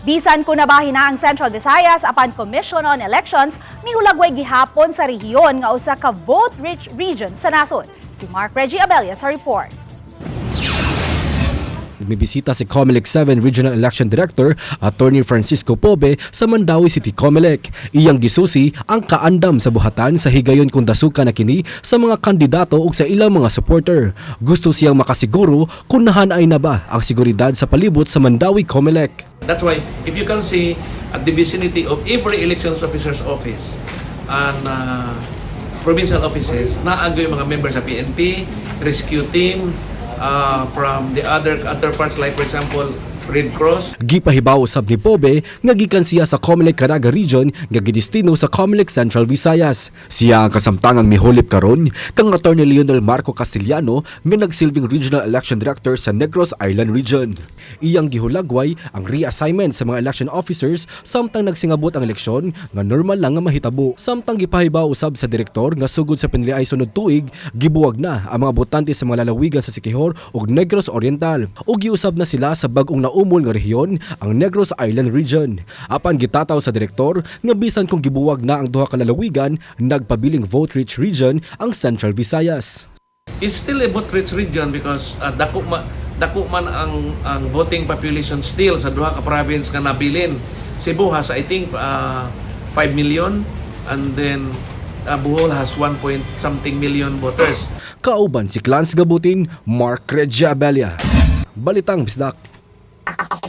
Bisan kung nabahin na ang Central Visayas, apan Commission on Elections mihulagway gihapon sa rehiyon nga usa ka vote-rich region sa nasod. Si Mark Reggie Abella sa report. Nagbisita si COMELEC 7 Regional Election Director Attorney Francisco Pobe sa Mandaue City COMELEC. Iyang gisusi ang kaandam sa buhatan sa higayon kung dasukan na kini sa mga kandidato ug sa ilang mga supporter. Gusto siyang makasiguro kung nahanay na ba ang seguridad sa palibot sa Mandaue COMELEC. That's why if you can see at the vicinity of every elections officer's office and provincial offices, naa gyuy mga members sa PNP, rescue team, from the other other parts, like for example, Red Cross. Gipahibaw usab ni Pobe nga gikan siya sa COMELEC Caraga Region nga gidestino sa COMELEC Central Visayas. Siya ang kasamtangang mihulip karon kang Attorney Lionel Marco Castillano nga nagsilbing Regional Election Director sa Negros Island Region. Iyang gihulagway ang reassignment sa mga election officers samtang nagsingabot ang eleksyon nga normal lang nga mahitabo. Samtang gipahibaw usab sa direktor nga sugod sa piniliay sunod tuig, gibuwag na ang mga botante sa mga lalawigan sa Siquijor ug Negros Oriental ug giusab na sila sa bag-ong naumol nga rehiyon, ang Negros Island Region. Apan gitataw sa direktor nga bisan kung gibuwag na ang duha ka lalawigan, nagpabiling vote-rich region ang Central Visayas. It's still a vote-rich region because dako man ang voting population still sa duha ka province nga nabilin. Cebu has, I think, 5 million and then Bohol has 1 point something million voters. Kauban si Clans Gabutin, Mark Regia Abella. Balitang Bisdak.